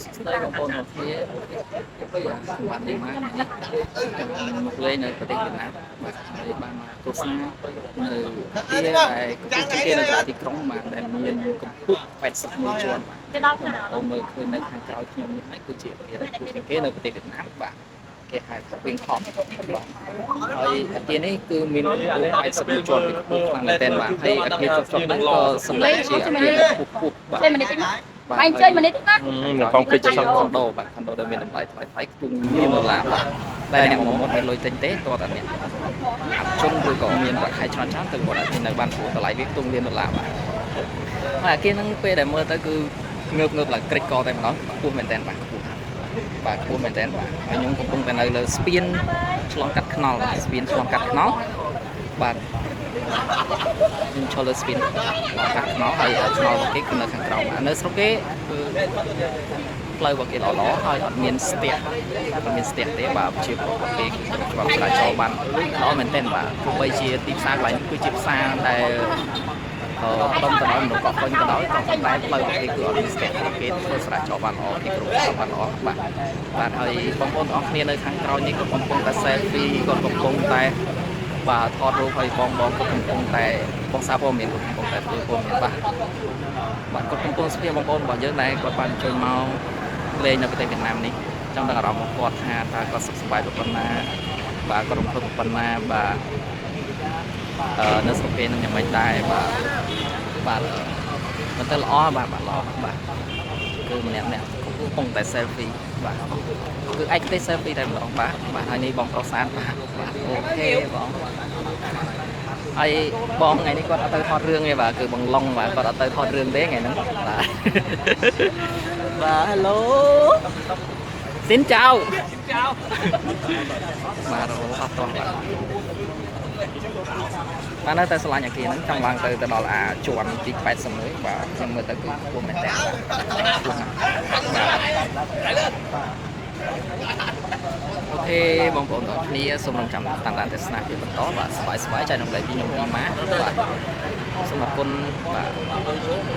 ស្ដីបងប្អូនទាំងគ្នាបាទសម្បត្តិនេះមកនេះមកលេងនៅប្រទេសវៀតណាមបាទហើយបានមកទស្សនានៅទីដែលកំពុងជាគេនៅទីក្រុងបាទដែលមានកម្ពស់81ជាន់បាទ ទៅដល់ខាង បងមើលឃើញនៅខាងក្រោយខ្ញុំនេះហើយគឺជាអគារដែលខ្ពស់ជាងគេនៅប្រទេសវៀតណាមបាទគេហៅថាវិញខំបាទហើយអគារនេះគឺមានកម្ពស់81ជាន់វាខ្ពស់ខ្លាំងមែនទែនបាទហើយអគារជាប់ៗហ្នឹងក៏សម្រាប់ជាអគារដែលខ្ពស់ៗបាទ ចេញម្នាក់តិចមកបាញ់ចេញម្នាក់តិចណា នឹងកងពេជ្រ ខុនដូបាទខុនដូដែលមានតម្លៃថ្លៃថ្លៃខ្ទង់លានដុល្លារបាទតែអ្នកមកមកមិនលុយទិញទេតើតើអ្នកអាប់ជនឬក៏មានប្រាក់ខែច្រើនច្រើនទៅគាត់អាចទិញនៅបានព្រោះតម្លៃវាខ្ទង់លានដុល្លារបាទហើយអាគារហ្នឹងពេលដែលមើលទៅគឺងើបងើបឡើងក្រិចកតែម្ដងខ្ពស់មែនតើបាទខ្ពស់បាទខ្ពស់មែនតើបាទហើយខ្ញុំកំពុងតែនៅលើស្ពានឆ្លងកាត់ថ្នល់បាទស្ពានឆ្លងកាត់ថ្នល់បាទខ្ញុំឈរលើស្ពានឆ្លងកាត់ថ្នល់ហើយថ្នល់របស់គេគឺនៅខាងក្រោមបាទនៅស្រុកគេគឺ ផ្លូវរបស់គេល្អៗហើយអត់មានស្ទះអត់មានស្ទះទេបាទជាពលរដ្ឋគេគឺច្បាប់ចរាចរណ៍បានល្អមែនទែនបាទទោះបីជាទីផ្សារកន្លែងនេះគឺជាផ្សារដែលអឺផ្ដុំទៅដោយមនុស្សកក់កុញក៏ដោយក៏ប៉ុន្តែផ្លូវរបស់គេគឺអត់មានស្ទះទេគេធ្វើចរាចរណ៍បានល្អគេគ្រប់គ្រងបានល្អបាទបាទហើយបងប្អូនទាំងអស់គ្នានៅខាងក្រោយនេះក៏កំពុងតែ selfie គាត់កំពុងតែបាទថតរូបហើយបងបងក៏កំពុងតែបងសារព័ត៌មានក៏កំពុងតែធ្វើព័ត៌មានបាទបាទគាត់កំពុងស្ភារបងប្អូនរបស់យើងដែលគាត់បានអញ្ជើញមក លេងនៅប្រទេសវៀតណាមនេះចង់ដឹងអារម្មណ៍របស់គាត់ថាតើគាត់សុខសប្បាយប៉ុណ្ណាបាទគាត់រំភើបប៉ុណ្ណាបាទអឺនៅស្រុកគេនឹងយ៉ាងម៉េចដែរបាទបាទមិនទៅល្អបាទបាទល្អបាទគឺម្នាក់ម្នាក់កំពុងតែ selfie បាទគឺឯកទេស selfie តែម្ដងបាទបាទហើយនេះបងប្រុសស្អាតបាទបាទ OK បងហើយបងថ្ងៃនេះគាត់អត់ទៅថតរឿងទេបាទគឺបងឡុងបាទគាត់អត់ទៅថតរឿងទេថ្ងៃហ្នឹងបាទ បាទ hello xin chào បាទអូអត់តោះបាទបាទនៅតែឆ្លាញ់អាគារហ្នឹងចង់ឡើងទៅទៅដល់អាជាន់ទី81បាទខ្ញុំមើលទៅគឺខ្ពស់មែនតើបាទខ្ពស់ណាស់បាទ OK បងប្អូនទាំងអស់គ្នាសូមរងចាំតាមដានទស្សនាពីបន្តបាទសប្បាយសប្បាយចែករំលែកពីខ្ញុំពីម៉ាបាទសូមអរគុណបាទ។